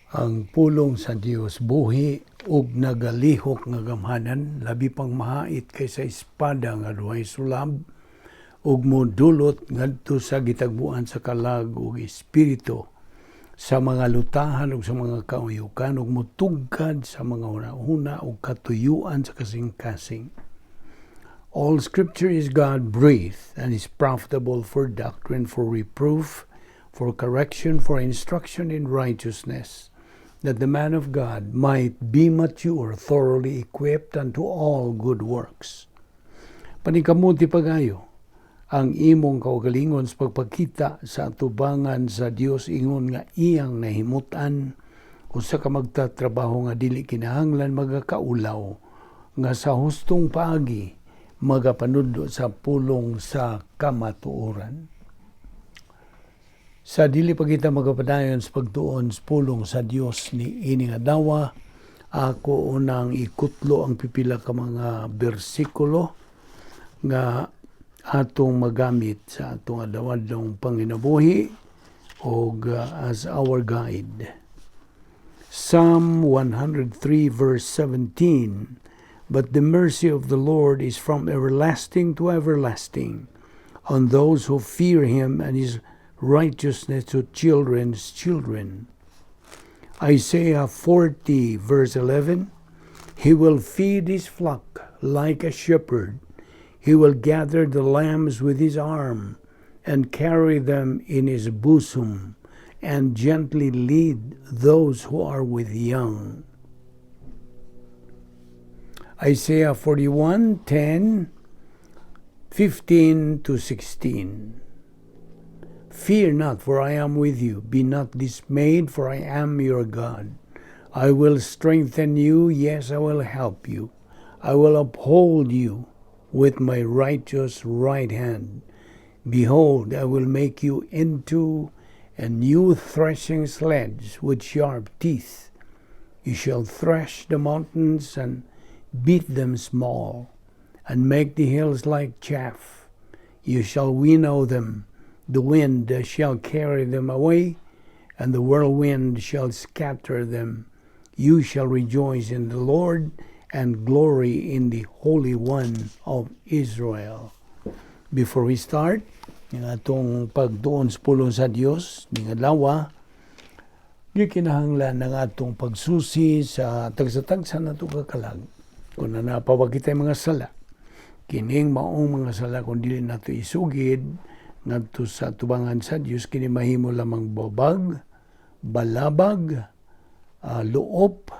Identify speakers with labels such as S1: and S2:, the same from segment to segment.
S1: Ang pulong sa Dios buhi ug nagalihok nga gamhanan, labi pang mahait kaysa espada nga duhay sulab, ug modulot ngadto sa gitagbuan sa kalag ug espiritu, sa mga lutahan ug sa mga kauyukan, ug motugkad sa mga hunahuna ug katuyuan sa kasing-kasing. All scripture is God-breathed and is profitable for doctrine, for reproof, for correction, for instruction in righteousness, that the man of God might be mature, thoroughly equipped unto all good works. Paningkamuti pag-ayo ang imong kaugalingon sa pagpakita sa atubangan sa Dios ingon nga iyang nahimutan, usa ka magtatrabaho nga dili kinahanglan magakaulaw, nga sa hustong paagi magapanudlo sa pulong sa kamatuoran. Sa dili pa kita magapadayon sa pagtuon sa pulong sa Dios ni ini nga adlaw, ako unang ikutlo ang pipila ka mga bersikulo nga atong magamit sa atong adlaw-adlawng panginabuhi og as our guide. Psalm 103 verse 17: "But the mercy of the Lord is from everlasting to everlasting on those who fear him, and his righteousness to children's children." Isaiah 40 verse 11: "He will feed his flock like a shepherd. He will gather the lambs with his arm and carry them in his bosom and gently lead those who are with young." Isaiah 41 10 15 to 16: "Fear not, for I am with you. Be not dismayed, for I am your God. I will strengthen you. Yes, I will help you. I will uphold you with my righteous right hand. Behold, I will make you into a new threshing sledge with sharp teeth. You shall thresh the mountains and beat them small, and make the hills like chaff. You shall winnow them. The wind shall carry them away, and the whirlwind shall scatter them. You shall rejoice in the Lord and glory in the Holy One of Israel." Before we start, yung atong pagtuon sa pulong sa Dios, ning adlaw, gikinahanglan ng atong pagsusi sa tagsa-tagsa nato ka kalag. Kung naa pa ba kitay mga sala, kining maong mga sala kung dili nato isugid ngadto sa tubangan sa Dios, kini mahimo lamang babag, balabag, luop,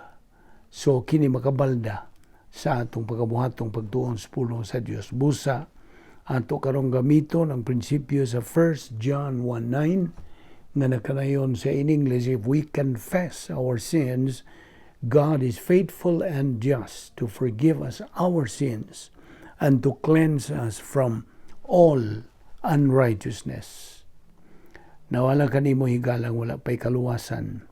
S1: so kini makabalda sa atong pagabuhatong pagtuon sa pulong sa Dios. Busa ato karong gamiton ang prinsipyo sa 1 John 1:9 nga nakanayon sa in English, "If we confess our sins, God is faithful and just to forgive us our sins and to cleanse us from all unrighteousness." Nawala kanimo higalang wala pa'y kaluwasan.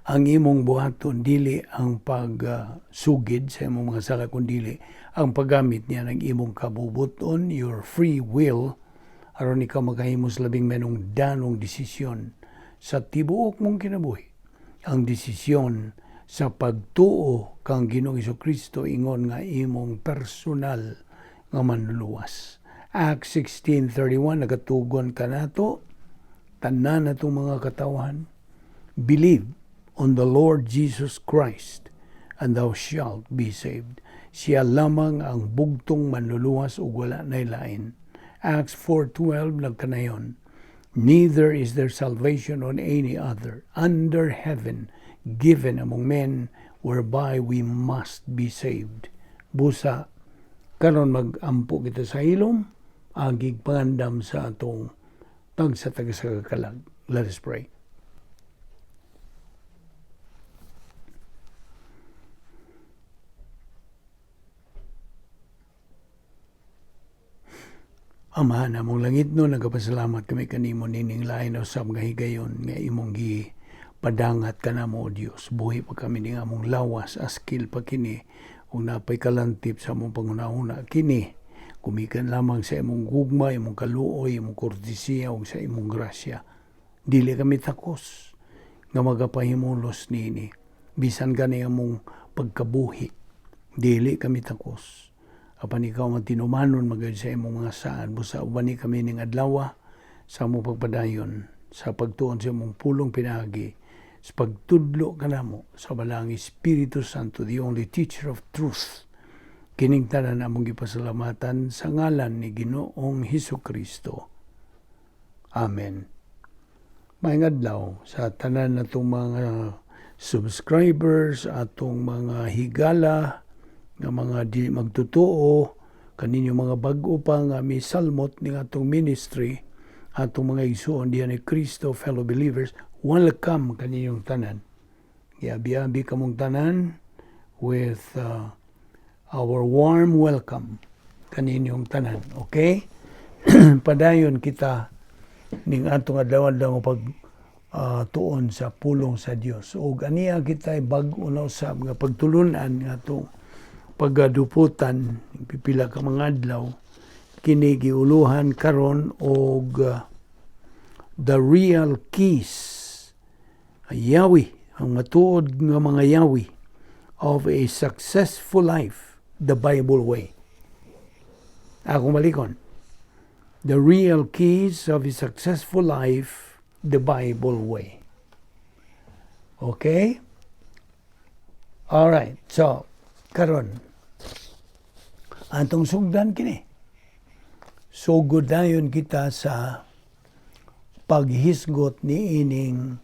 S1: Ang imong buhaton dili ang pagsugid sa imong mga sala, kundili ang paggamit niya ng imong kabubuton, your free will, aron ikaw makahimo sa labing manungdanong desisyon sa tibuok mong kinabuhi. Ang desisyon sa pagtuo kang Ginoong Kristo ingon nga imong personal nga manluluwas. Acts 16:31 nagatugon kanato tanan natong mga katawhan, "Believe on the Lord Jesus Christ and thou shalt be saved." Siya lamang ang bugtong manluluwas ug wala nay lain. Acts 4:12 nagkanayon, "Neither is there salvation on any other under heaven given among men whereby we must be saved." Busa karon mag-ampo kita sa hilom agig pangandam sa atong tagsa-tagsa kalag. Let us pray. Ama namong langitnon, nagapasalamat kami kanimo nining lain usab nga higayon nga imong gi padangat kanamo, O Dios. Buhi pa kami ning among lawas, askil pa kini ug napay kalantip sa among panghunahuna, kini gumikan lamang sa imong gugma, imong kaluoy, imong kortesiya ug sa imong grasya. Dili kami takos Nga magapahimulos niini. Bisan gani among pagkabuhi, dili kami takos. Apan ikaw ang tinumanon magayod sa imong mga saad. Busa ubani kami ning adlaw sa among pagpadayon, sa pagtuon sa imong pulong pinaagi, sa pagtudlo kanamo sa Balaang Espiritu Santo, the only teacher of truth. Kining tanan among gipasalamatan sa ngalan ni Ginoong Hesus Kristo. Amen. Maayong adlaw sa tanan natong mga subscribers, atong mga higala nga mga di magtotoo, kaninyo mga bag-o pa nga misalmot ning atong ministry, atong mga igsuon diha ni Kristo, fellow believers, welcome kaninyong tanan. Giabi-abi kamong tanan with our warm welcome kaninyong tanan. Okay? Padayon kita ning atong adlaw-adlaw nga pag tuon sa pulong sa Dios. Ug aniya kita bag-o na usab nga pagtulunan nga atong pagaduputan pipila ka mga adlaw. Kini giuluhan karon og the real keys, yawi, ang matuod nga mga yawi of a successful life the Bible way. Akong balikon: the real keys of a successful life the Bible way. Okay? All right. So, karon atong sugdan kini. Sugod dayon kita sa paghisgot ni ining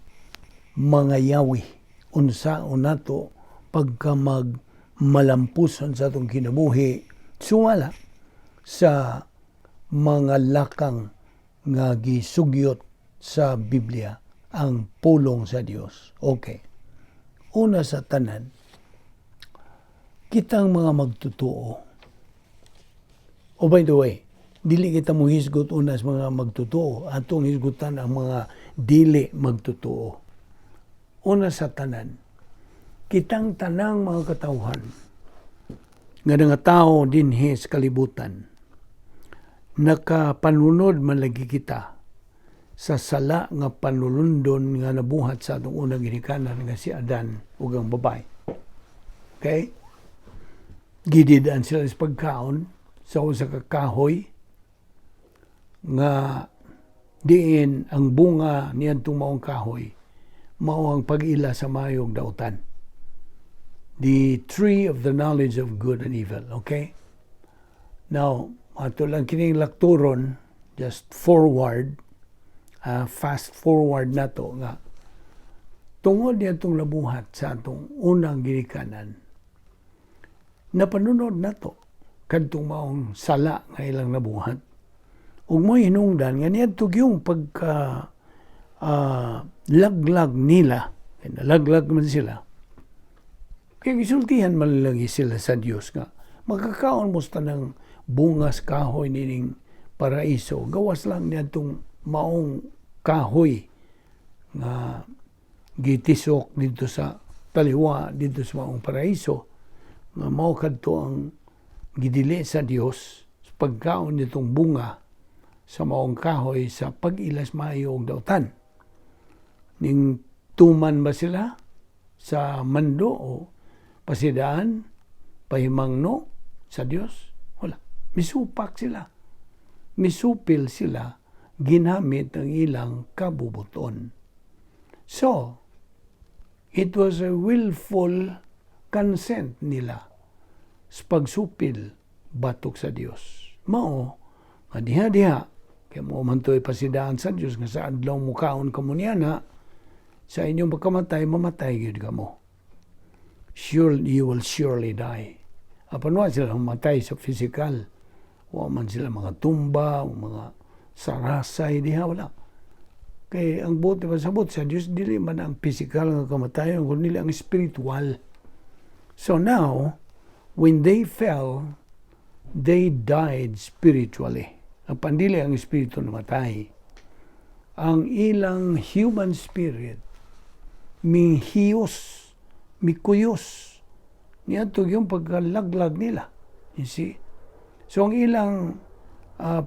S1: mga yawi, unsaon nato pagka mag malampuson sa atong kinabuhi sumala sa mga lakang nga gisugyot sa Biblia, ang pulong sa Dios. Okay. Una sa tanan, kitang mga magtotoo. Oh, by the way, dili kita mo hisgot una sa mga magtotoo. Atong hisgutan ang mga dili magtotoo. Una sa tanan, kitang tanang mga katawhan nga nga tao dinhi sa kalibutan, nakapanunod man lagi kita sa sala nga panulundon nga nabuhat sa atong unang ginikanan nga si Adan ug ang babae. Okay? Gididaan sila sa pagkaon sa usa ka kahoy nga diin ang bunga niadtong maong kahoy mao ang pag-ila sa maayong dautan. The tree of the knowledge of good and evil, okay? Now, ato lang kining lakturon, just forward, fast forward na to nga tungod niadtong nabuhat sa atong unang ginikanan, napanunod nato kadtong maong sala nga ilang nabuhat ug mo hinungdan nga niadto yung pagka laglag nila, kay nalaglag man sila, kay gisultihan man lagi sila sa Dios nga makakaon mo sa tanang bungas kahoy nining paraiso, gawas lang niadtong maong kahoy nga gitisok didto sa taliwa didto sa maong paraiso, nga mao kadto ang gidili sa Dios sa pagkaon nitong bunga sa maong kahoy sa pag-ilas maayo og dautan. Ning tuman ba sila sa mando o pasidaan, pahimangno sa Dios? Wala. Misupak sila. Misupil sila, ginamit ang ilang kabubuton. So, it was a willful consent nila sa pagsupil batok sa Dios. Mao, nga diha-diha, kaya mo man to'y pasidaan sa Dios nga sa adlaw mukaon kamo niana, sa inyong pagkamatay, mamatay gyud kamo. Sure, you will surely die. Apan wa sila mamatay sa physical. Wa man sila mga tumba, o mga sarasay diha, wala. Kay ang buot pasabot sa Dios, dili man ang physical nga kamatayon, kundi ang spiritual. So now, when they fell, they died spiritually. Apan dili ang espiritu namatay. Ang ilang human spirit mihiyos, mikuyos. Niadto yung pagkalaglag nila. You see? So ang ilang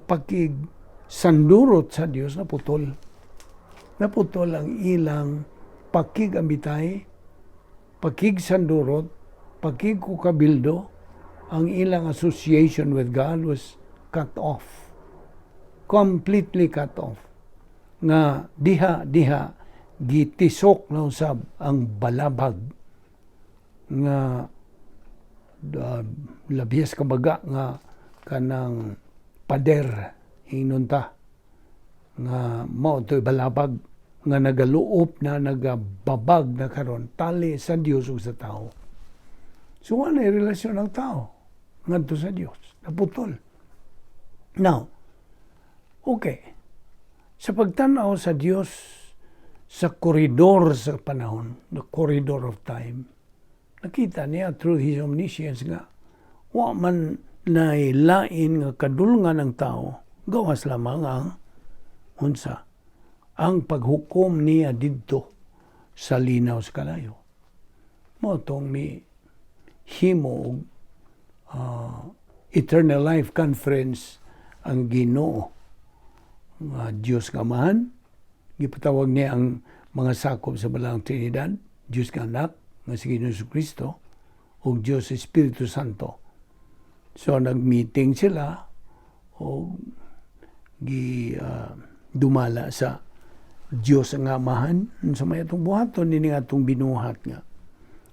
S1: pakig sandurot sa Dios naputol. Naputol ang ilang Pakig-ambitay, pakig-sandurot, pakig-kukabildo, ang ilang association with God was cut off. Completely cut off. Nga diha gitisok na usab ang balabag nga labias kabaga nga kanang pader, ingnon ta, nga mao to'y balabag nga nagaluop na, nagababag na karon tali sa Dios ug sa tao. So wala relasyon ng tao ngadto sa Dios. Naputol. Now, okay. Sa pagtanaw sa Dios sa koridor sa panahon, the corridor of time, nakita niya through His omniscience nga wa man lain nga kadulngan ng tao gawas lamang ang unsa? Ang paghukom niya didto sa linaw sa kalayo. Mao tong mi himo og Eternal Life Conference ang Ginoo nga Dios nga Amahan. Gipatawag niya ang mga sakop sa Balaang Trinidad, Dios nga Anak nga si Ginoong Kristo ug Dios Espiritu Santo. So nag-meeting sila o gi dumala sa Dios ang Amahan sa may atong buhaton nini atong binuhat nga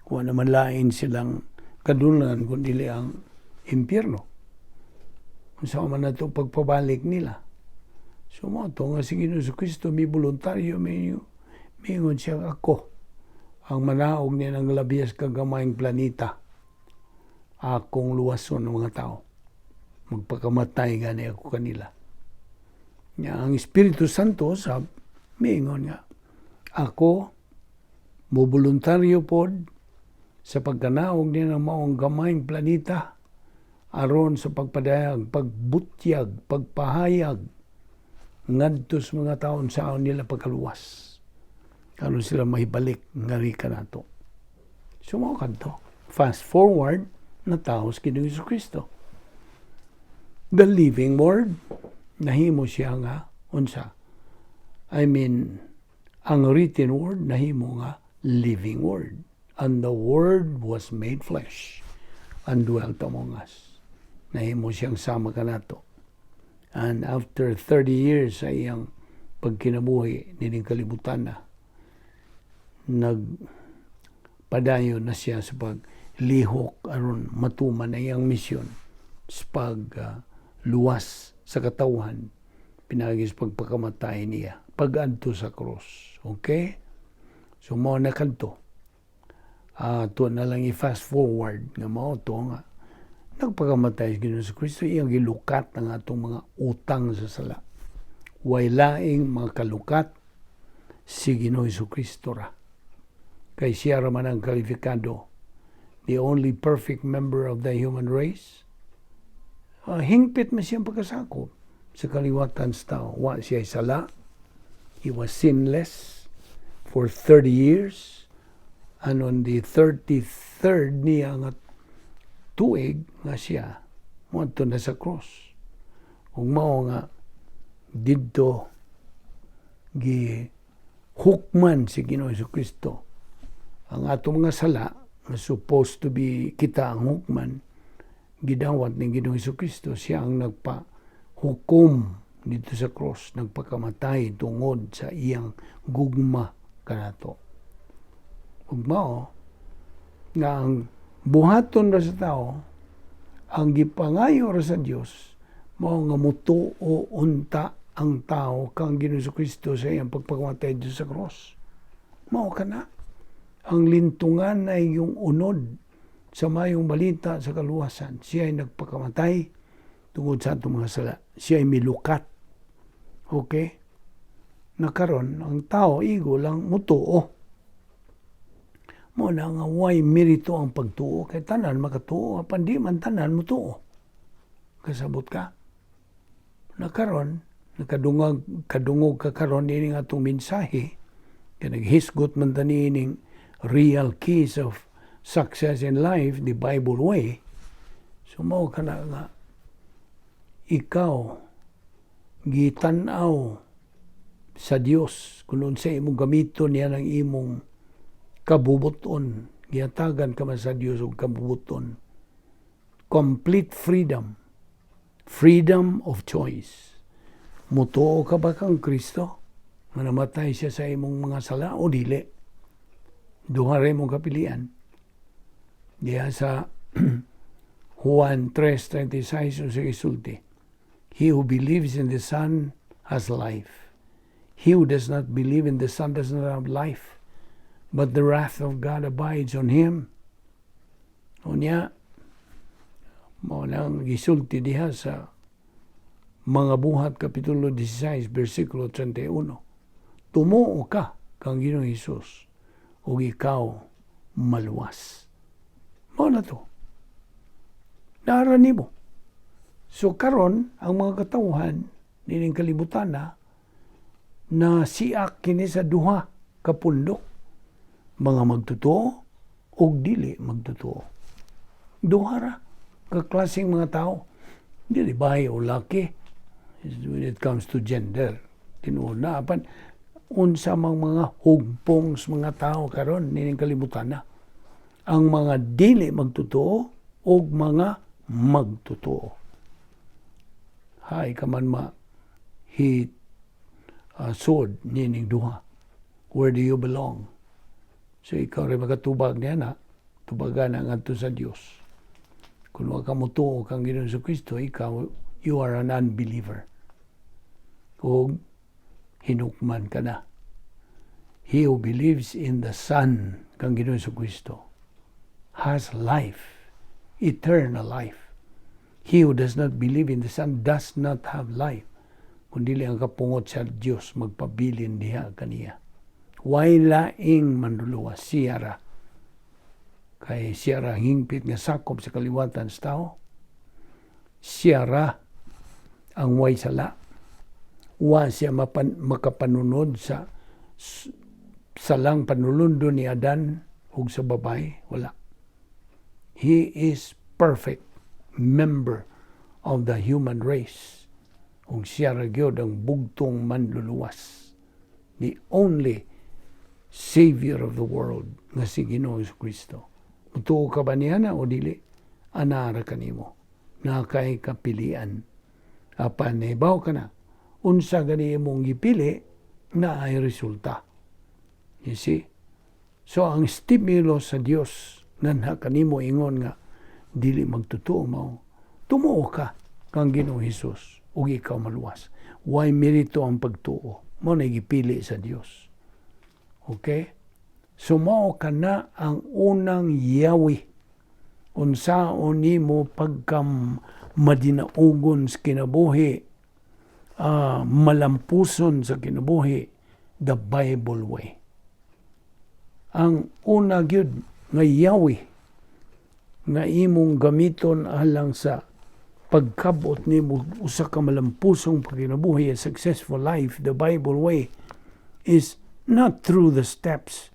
S1: wa naman lain silang kadulngan kun dili ang impyerno. Unsa man nato pagpabalik nila? So mao to nga si Ginoong Kristo mi voluntaryo, mi mingon siya, "Ako ang manaog niya ng labias kagamayng planeta. Akong luwason ng mga tao. Magpakamatay gani ako kanila." Nya ang Espiritu Santo sa miingon nga, "Ako mo voluntaryo pod sa pagkanaog niya ng maong gamayng planeta aron sa pagpadayag, pagbutyag, pagpahayag ngadto sa mga taon sa nila pagkaluwas. Aron sila mahibalik ngari kanato." So mao kadto. Fast forward, natawo si Ginoong Kristo. The living Word, nahimo siya nga unsa? I mean, ang written word nahimo nga living word. And the Word was made flesh and dwelt among us. Nahimo siyang sama kanato. And after 30 years sa iyang pagkinabuhi nining kalibutan na, nagpadayon na siya sa paglihok aron matuman ang iyang misyon sa pagluwas sa katawhan pinaagi sa pagpakamatay niya pag-adto sa cross. Okay? So mao na kadto. To na lang i-fast forward nga mao to nga nagpakamatay si Ginoong Kristo, iyang gilukat ang atong mga utang sa sala. Way laing makalukat, si Ginoong Kristo ra. Kay siya ra man ang kalifikado. The only perfect member of the human race. Hingpit man siyang pagkasakop sa kaliwatan sa tao. Wa siya sala. He was sinless for 30 years. And on the 33rd niya nga tuig nga siya moadto na sa cross. Ug mao nga didto gi hukman si Ginoong Kristo. Ang atong mga sala nga supposed to be kita ang hukman, gidawat ni Ginoong Kristo. Siya ang nagpa hukom dito sa cross, nagpakamatay tungod sa iyang gugma kanato. Ug mao nga ang buhaton ra sa tao, ang gipangayo ra sa Dios, mao nga mutuo unta ang tao kang Ginoong Kristo sa iyang pagpakamatay dito sa cross. Mao kana. Ang lintungan ay yung unod sa mayong balita sa kaluwasan. Siya ay nagpakamatay tungod sa atong mga sala. Siya ay milukat. Okay? Nakaron, ang tao, igo lang mutuo. Mao na nga way merito ang pagtuo? Kay tanan makatuo, apan di man tanan mutuo. Kasabot ka? Nakaron, nakadungag kadungog ka karon nining atong mensahe, kay naghisgot man ta niining real keys of success in life, the Bible way. So mao kana nga ikaw gitan-aw sa Dios kung unsa imong gamiton niya ng imong Kabubuton, gihatagan ka man sa Dios og kabubuton. Complete freedom. Freedom of choice. Mutuo ka ba kang Kristo? Nga namatay siya sa imong mga sala o dili? Duha ra imong kapilian. Diha sa Juan 3:36, unsa gisulti? "He who believes in the Son has life. He who does not believe in the Son does not have life, but the wrath of God abides on him." Unya, mao nang gisulti diha sa Mga Buhat Kapitulo 16, versikulo 31. Tumuo ka kang Ginoong Hesus ug ikaw maluwas. Mao na to. Naa ra nimo. So karon ang mga katawhan nining kalibutan na na siak kini sa duha ka pundok, mga magtotoo ug dili magtotoo. Duha ra ka klaseng mga tao. Dili babaye o laki when it comes to gender. Tinuod na, apan unsa mang mga hugpong sa mga tao karon nining kalibutan na. Ang mga dili magtotoo ug mga magtotoo. Hay ka man ma he sod nining duha. Where do you belong? So ikaw rin makatubag niya na, tubagan na ngadto sa Dios. Kung wa ka motuo kang Ginoong Kristo, ikaw, you are an unbeliever. Ug hinukman ka na. He who believes in the Son, kang Ginoong Kristo, has life, eternal life. He who does not believe in the Son does not have life. Kung dili ang kapungot sa Dios magpabilin diha kaniya. Way laing manluluwas, siya ra. Kay siya ra hingpit nga sakop sa kaliwatan sa tao. Siya ra ang way sala. Wa siya makapanunod sa salang panulundo ni Adan ug sa babae. Wala. He is perfect member of the human race. Ug siya ra gyud ang bugtong manluluwas. The only Savior of the world nga si Ginoong Kristo. Mutuo ka ba niya na o dili? Anaa ra kanimo. Naa kay kapilian. Apan nahibaw ka na, unsa gani imong gipili na ay resulta. You see? So ang stimulo sa Dios nganha kanimo ingon nga dili magtotoo mao, tumuo ka kang Ginoong Hesus ug ikaw maluwas. Way merito ang pagtuo. Mao na gipili sa Dios. Okay? So mao kana ang unang yawi unsaon nimo pagka madinaugon sa kinabuhi, malampuson sa kinabuhi, the Bible way. Ang una gyud nga yawi nga imong gamiton alang sa pagkabot nimo usa ka malampusong pagkinabuhi, a successful life, the Bible way, is not through the steps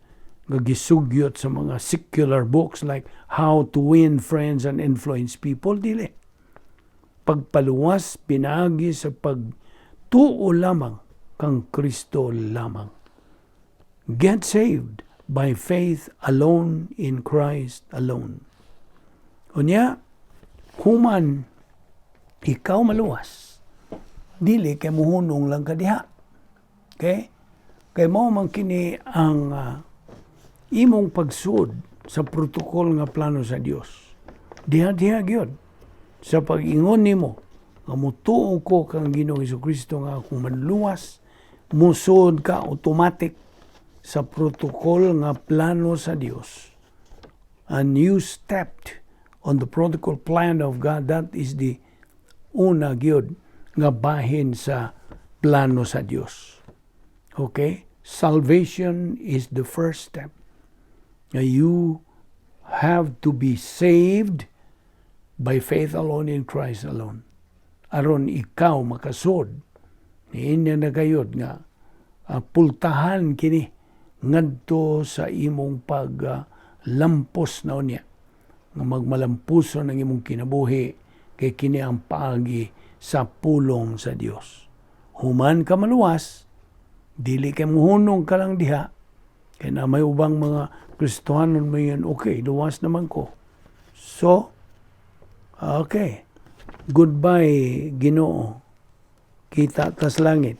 S1: nga gisugyot sa mga secular books like How to Win Friends and Influence People. Dili. Pagpaluwas pinaagi sa pagtuo lamang kang Kristo lamang. Get saved by faith alone in Christ alone. Unya, human ikaw maluwas, dili kay muhunong lang ka diha. Okay? Kay mao man kini ang imong pagsud sa protocol nga plano sa Dios. Diha-diha gyud sa pag-ingon nimo nga mutuo ko kang Ginoong Kristo nga akong manluwas, musud ka automatic sa protocol nga plano sa Dios. And you stepped on the protocol plan of God. That is the una gyud nga bahin sa plano sa Dios. Okay? Salvation is the first step. You have to be saved by faith alone in Christ alone. Aron ikaw makasud niinya na gayod nga pultahan kini ngadto sa imong pag lampos na unya nga magmalampuso ng imong kinabuhi, kay kini ang paagi sa pulong sa Dios. Human ka maluwas, dili kay muhunong ka lang diha. Kay naa may ubang mga Kristohanon moingon, "Okay, luwas naman ko. So, okay, goodbye, Ginoo. Kita tas langit."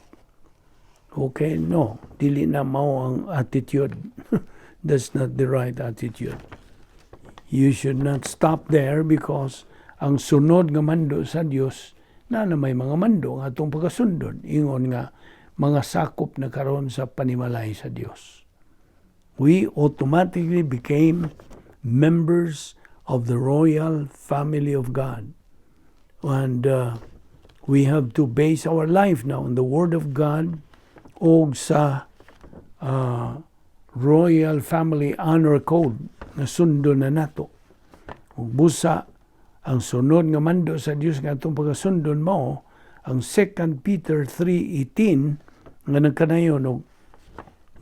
S1: Okay, no, dili na mao ang attitude. That's not the right attitude. You should not stop there because ang sunod nga mando sa Dios na may mga mando nga atong pagkasundon ingon nga mga sakop na karon sa panimalay sa Dios. We automatically became members of the royal family of God. And we have to base our life now on the Word of God o sa Royal Family Honor Code nga sundon na nato. Ug busa ang sunod nga mando sa Dios nga atong pagkasundon mao ang 2 Peter 3:18 nga nagkanayon og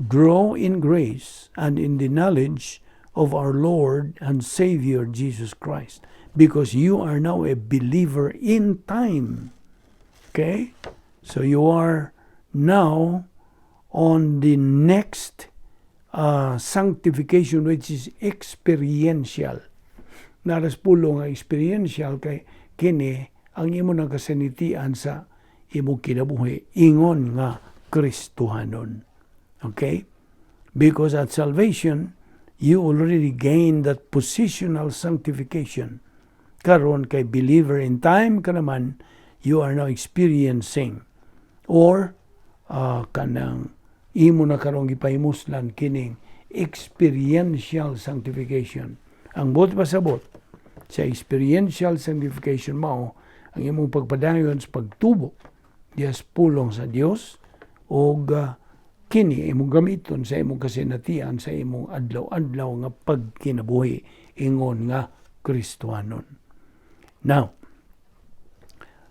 S1: "Grow in grace and in the knowledge of our Lord and Savior Jesus Christ," because you are now a believer in time. Okay? So you are now on the next sanctification, which is experiential. Naras pulo nga experiential kay kini ang imo nang kasanitian sa imong kinabuhi ingon nga Kristohanon. Okay? Because at salvation, you already gain that positional sanctification. Karon kay believer in time ka naman, you are now experiencing or kanang imo na karong gipahimuslan kining experiential sanctification. Ang buot pasabot sa experiential sanctification mao ang imong pagpadayon sa pagtubo diya sa pulong sa Dios og kini imong gamiton sa imong kasinatian sa imong adlaw-adlaw nga pagkinabuhi ingon nga Kristohanon. Now,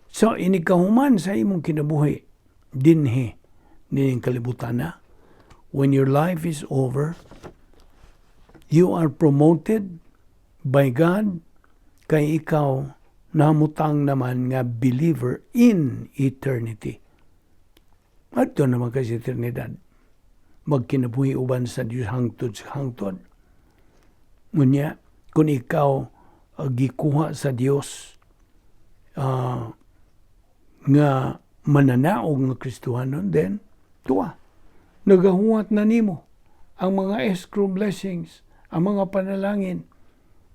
S1: so inigkahuman sa imong kinabuhi dinhi nining kalibutan na, when your life is over, you are promoted by God kay ikaw namutang naman nga believer in eternity. Adto naman kay sa eternidad. Magkinabuhi uban sa Dios hangtod sa hangtod. Ngunya, kung ikaw gikuha sa Dios nga mananaog nga Kristohanon, then tuwa. Nagahuwat na nimo ang mga escrow blessings, ang mga panalangin,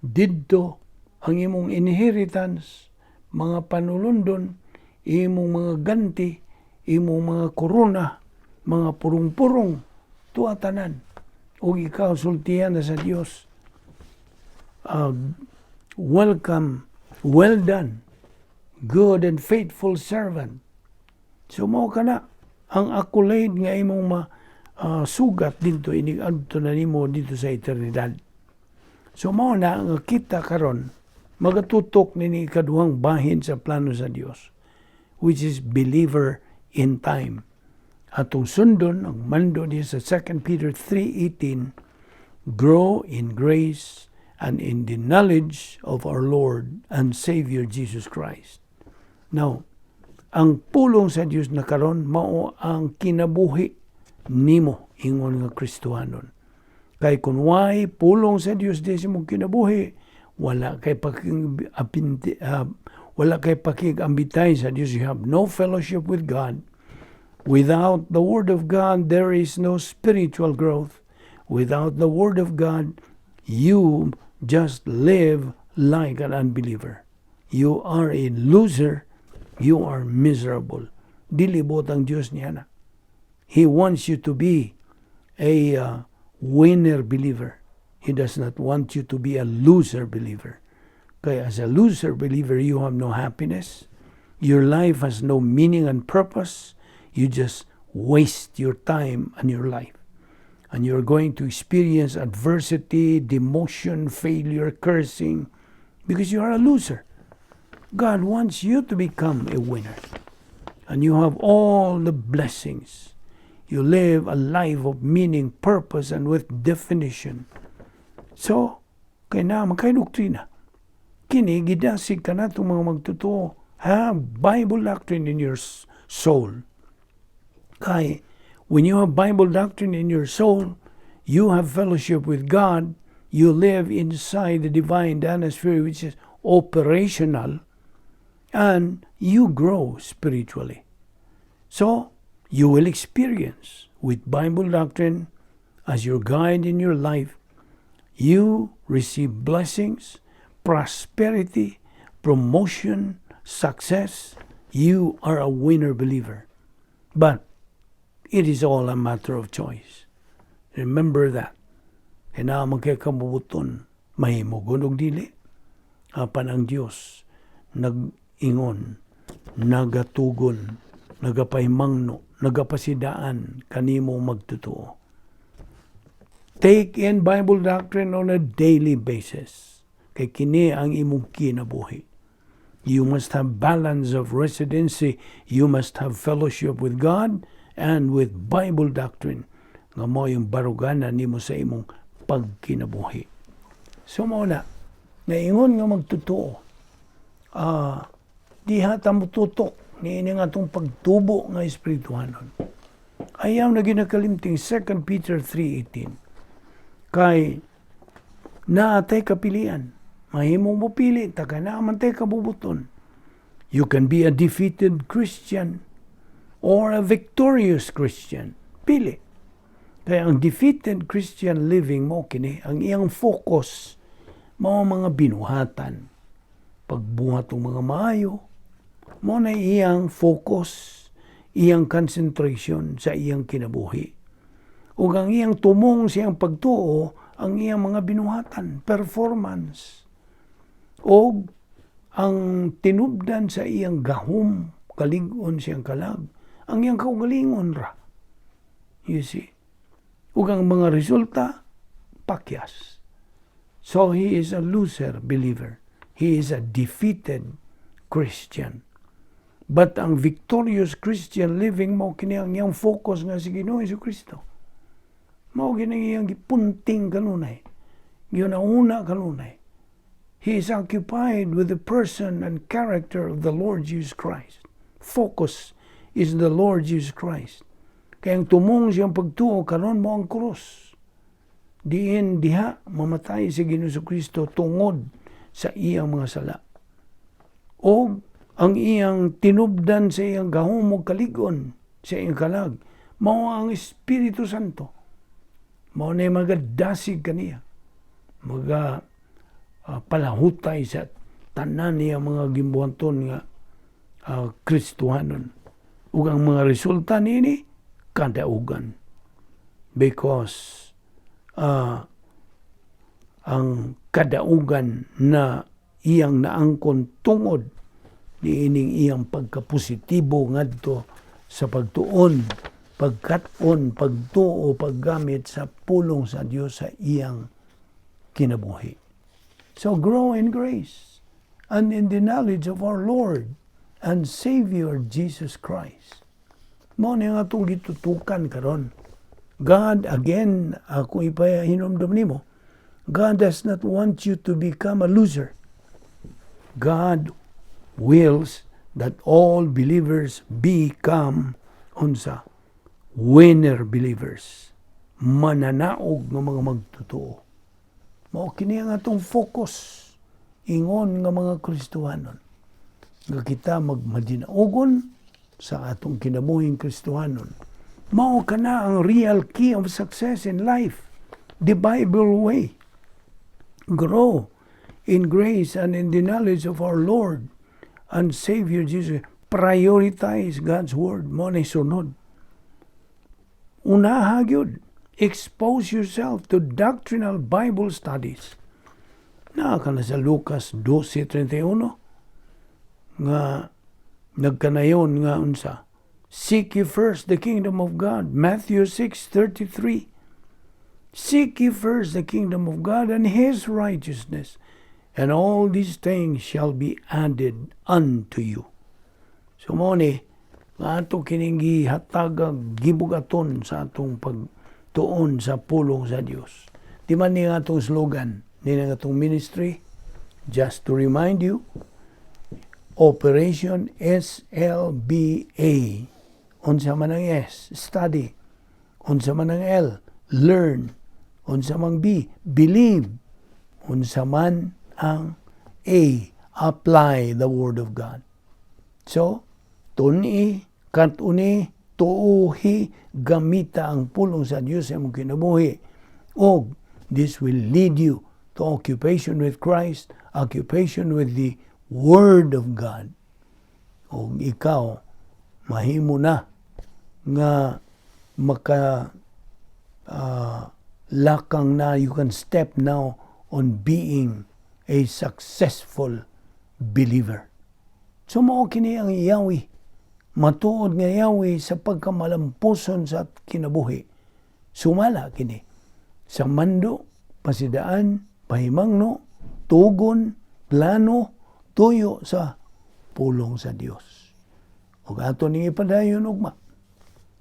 S1: didto ang imong inheritance, mga panulundon, imong mga ganti, imong mga korona, mga purong-purong, tuwa tanan. O ikaw sultihan na sa Dios. "Welcome, well done, good and faithful servant." So mao ka na ang accolade nga imong ma sugat dito inig adto na nimo dito sa eternidad. So mao na nga kita karon magatutok nini ikaduhang bahin sa plano sa Dios, which is believer in time. Atong sundon ang mando diya sa 2 Peter 3:18, "Grow in grace and in the knowledge of our Lord and Savior Jesus Christ." Now, ang pulong sa Dios na karon mao ang kinabuhi nimo ingon nga Kristohanon. Kay kung way pulong sa Dios di sa imong kinabuhi, wala kay pakig-ambitay sa Dios. You have no fellowship with God. Without the Word of God, there is no spiritual growth. Without the Word of God, you just live like an unbeliever. You are a loser. You are miserable. Dili buot ang Dios niya na. He wants you to be a winner believer. He does not want you to be a loser believer. Kaya as a loser believer, you have no happiness. Your life has no meaning and purpose. You just waste your time and your life. And you're going to experience adversity, demotion, failure, cursing, because you are a loser. God wants you to become a winner. And you have all the blessings. You live a life of meaning, purpose, and with definition. So, kay naa man kay doktrina. Kini, gidasig ka na itong mga magtotoo. Have Bible doctrine in your soul. Kay, when you have Bible doctrine in your soul, You have fellowship with God, you live inside the divine dynasphere, which is operational, and you grow spiritually. So, you will experience with Bible doctrine as your guide in your life, you receive blessings, prosperity, promotion, success. You are a winner believer. But it is all a matter of choice. Remember that. Kay naa man kay kabubuton, mahimugon og dili. Apan ang Dios nag-ingon, nagatugon, nagapahimangno, nagapasidaan kanimo magtotoo. Take in Bible doctrine on a daily basis. Kay kini ang imong kinabuhi. You must have balance of residency. You must have fellowship with God and with Bible doctrine nga mao yung baruganan nimo sa imong pagkinabuhi. So mao na, ingon nga magtotoo, diha ta motutok niini nga atong pagtubo nga espirituhanon. Ayaw na ginakalimting 2 Peter 3:18. Kay naa tay kapilian. Mahimong mo pili, ta kay naa man tay kabubuton. You can be a defeated Christian or a victorious Christian. Pili. Kaya ang defeated Christian living mo kini, ang iyang focus mao mga binuhatan. Pagbuhat ng mga maayo, mao na iyang focus, iyang concentration sa iyang kinabuhi. Ug ang iyang tumong siyang pagtuo, ang iyang mga binuhatan, performance. O ang tinubdan sa iyang gahom, kalig-on siyang kalag, ang iyang kaugalingon ra. You see? Ug ang mga resulta, pakyas. So he is a loser believer. He is a defeated Christian. But ang victorious Christian living, mao kini ang iyang focus nga si Ginoo Kristo. Mao kini iyang gipunting kanunay. Gihuna-huna kanunay. He is occupied with the person and character of the Lord Jesus Christ. Focus is the Lord Jesus Christ. Kaya ang tumong siyang pagtuo karon mao ang krus. Diin diha mamatay si Ginoo Kristo tungod sa iyang mga sala. O ang iyang tinubdan sa iyang gahom ug kalig-on sa iyang kalag mao ang Espiritu Santo. Mao na magadasig kaniya. Maga palahutay sa tanan niya mga gimbuhaton nga Kristohanon. Ug ang mga resulta niini kadaugan. Because ang kadaugan na iyang naangkon tungod niining iyang pagkapositibo ngadto sa pagtuon, pagkat-on, pagtuo, paggamit sa pulong sa Dios sa iyang kinabuhi. So grow in grace and in the knowledge of our Lord and Savior Jesus Christ. Mao ni ang atong gitutukan karon. God, again, ako ipahinumdum nimo, God does not want you to become a loser. God wills that all believers become unsa? Winner believers. Mananaog nga mga magtotoo. Mao kini ang atong focus ingon nga mga Kristohanon. Nga kita magmadinaugon sa atong kinabuhing Kristohanon. Mao kana ang real key of success in life. The Bible way. Grow in grace and in the knowledge of our Lord and Savior Jesus. Prioritize God's Word. Mao na sunod. Unaha gyud. Expose yourself to doctrinal Bible studies. Naa ka na sa Lucas 12:31 nga nagkanayon nga unsa? Seek ye first the kingdom of God. Matthew 6:33. Seek ye first the kingdom of God and his righteousness, and all these things shall be added unto you. So mao ni nga ato kining gihatag, gibugaton sa atong pagtuon sa pulong sa Dios. Di man ni nga atong slogan ni nga atong ministry, just to remind you, Operation SLBA. Unsa man ang S? Study. Unsa man ang L? Learn. Unsa mang B, believe. Unsa man ang A, apply the Word of God. So, tun-i, kat-uni, tuuhi, gamita ang pulong sa Dios sa imong kinabuhi. Og this will lead you to occupation with Christ, occupation with the Word of God. Og ikaw, mahimo na nga maka lakang na, you can step now on being a successful believer. So mao kini ang yawi. Matuod nga yawi sa pagkamalampuson sa kinabuhi. Sumala kini sa mando, pasidaan, pahimangno, tugon, plano, tuyo sa pulong sa Dios. Ug ato ning ipadayon ugma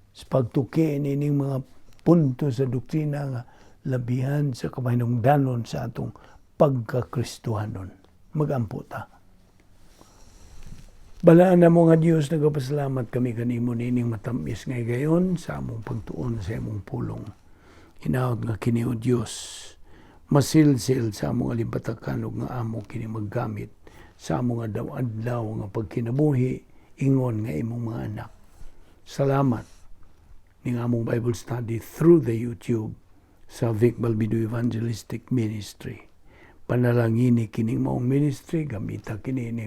S1: sa pagtuki nining mga punto sa doktrina nga labihan sa kapahinungdanon sa atong pagkakristohanon. Magampo ta. Balaan namo nga Dios, nagapasalamat kami kanimo nining matamis nga higayon sa among pagtuon sa imong pulong. Hinaot nga kini, O Dios, masilsil sa among alimpatakan ug nga amo kini maggamit sa among adlaw-adlaw nga pagkinabuhi ingon nga imong mga anak. Salamat ning among Bible study through the YouTube sa Vic Balbido Evangelistic Ministry. Panalangini kining maong ministry, gamita kini ni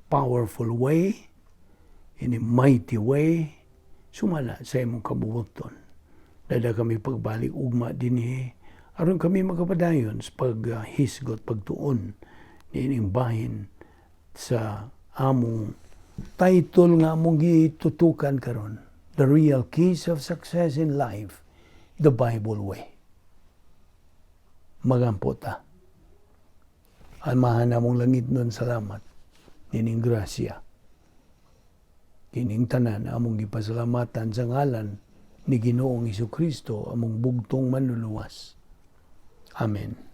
S1: powerful way, in a mighty way, sumala sa imong kabubuton. Dada kami pagbalik ugma dinhi aron kami makapadayon sa paghisgot, pagtuon niining bahin sa among title nga among gitutukan karon, The Real Keys of Success in Life, The Bible Way. Magampo ta. Amahan namong langitnon, salamat nining grasya. Kining tanan among gipasalamatan sa ngalan ni Ginoong Kristo, among bugtong Manluluwas. Amen.